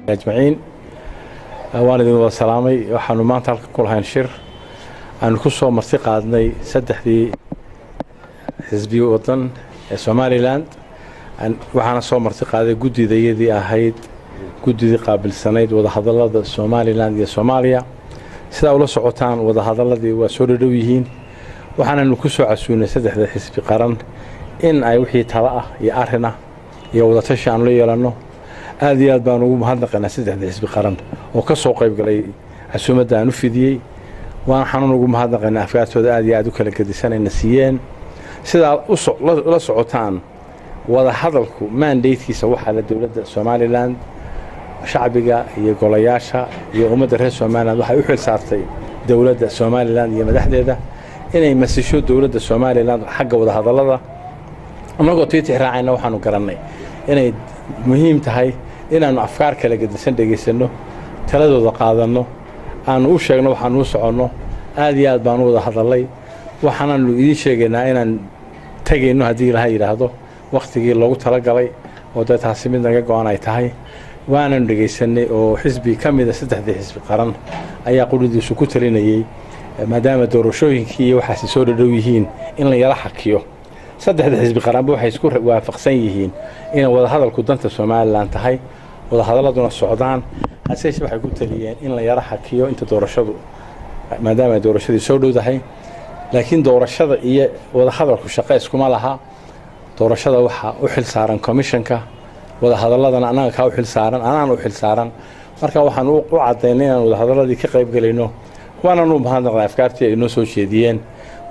Ajmaciin, waan idin wada salaamay. Waxaanu maanta halkan ku lahayn shir aanu ku soo marti qaadnay saddexdii xisbi waddan ee Somaliland. Waxaana soo marti qaaday guddidayadii ahayd guddidii qaabilsanayd wadahadallada Somaliland iyo Soomaaliya. Sidaa ula socotaan, wadahadalladii waa soo dhadhow yihiin. Waxaananu ku soo casuunay saddexda xisbi qaran in ay wixii talo ah iyo arrin ah iyo wadatashi aanu la yeelanno. Aad iyo aad baan ugu mahadnaqaynaa saddexda xisbi qaran oo ka soo qayb galay casuumadda aan u fidiyey. Waxaanan ugu mahadnaqaynaa afkaartooda aad iyo aad u kala gedisanayna siiyeen. Sidaa la socotaan, wadahadalku mandatekiisa waxaa la dowladda Somaliland, shacbiga iyo golayaasha iyo ummadda reer Somaliland waxay u xil saartay dowladda Somaliland iyo madaxdeeda inay masisho dowladda Somaliland xagga wadahadallada. Annagoo tiitix raacayna, waxaanu garannay inay muhiim tahay inaannu afkaar kala gedisan dhegaysanno, taladooda qaadanno, aanu u sheegno waxaanu u soconno. Aad iyo aad baanu wada hadallay. Waxaanaanu idiin sheegaynaa inaan tegayno, haddii Ilaha yidhaahdo, wakhtigii loogu talagalay, oo dee taasi mid naga go-an ay tahay. Waananu dhegaysanay oo xisbi ka mida saddexdii xisbi qaran ayaa quridiisu ku talinayey, maadaama doorashooyinkii iyo waxaasi soo dhadhow yihiin, in la yala xakiyo. Saddexda xisbi qaranba waxay isku waafaqsan yihiin inay wadahadalku danta Somaliland tahay, wadahadalladuna socdaan. Haseeshe waxay ku taliyeen in la yaro xakiyo inta doorashadu, maadaama ay doorashadii soo dhowdahay. Laakiin doorashada iyo wadahadalku shaqo iskuma laha. Doorashada waxaa u xil saaran commissionka, wadahadalladana annaga kaa u xil saaran, anaana u xil saaran. Marka waxaan u caddaynay inaan wadahadalladii ka qayb gelayno, waananu mahadnaqnay afkaartii ay noo soo jeediyeen.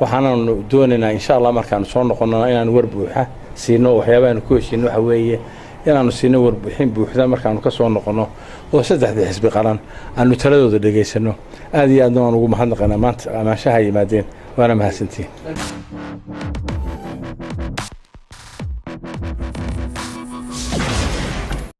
Waxaananu doonaynaa, insha Allah, markaanu soo noqonnona inaanu war buuxa siino. Waxyaabahaanu ku heshiino waxa weeye inaanu siino warbixin buuxda markaanu ka soo noqonno, oo saddexdii xisbi qaran aanu taladooda dhegaysanno. Aad iyo aadna waan ugu mahadnaqaynaa maanta amaanshaha yimaadeen, waana mahadsantihiin.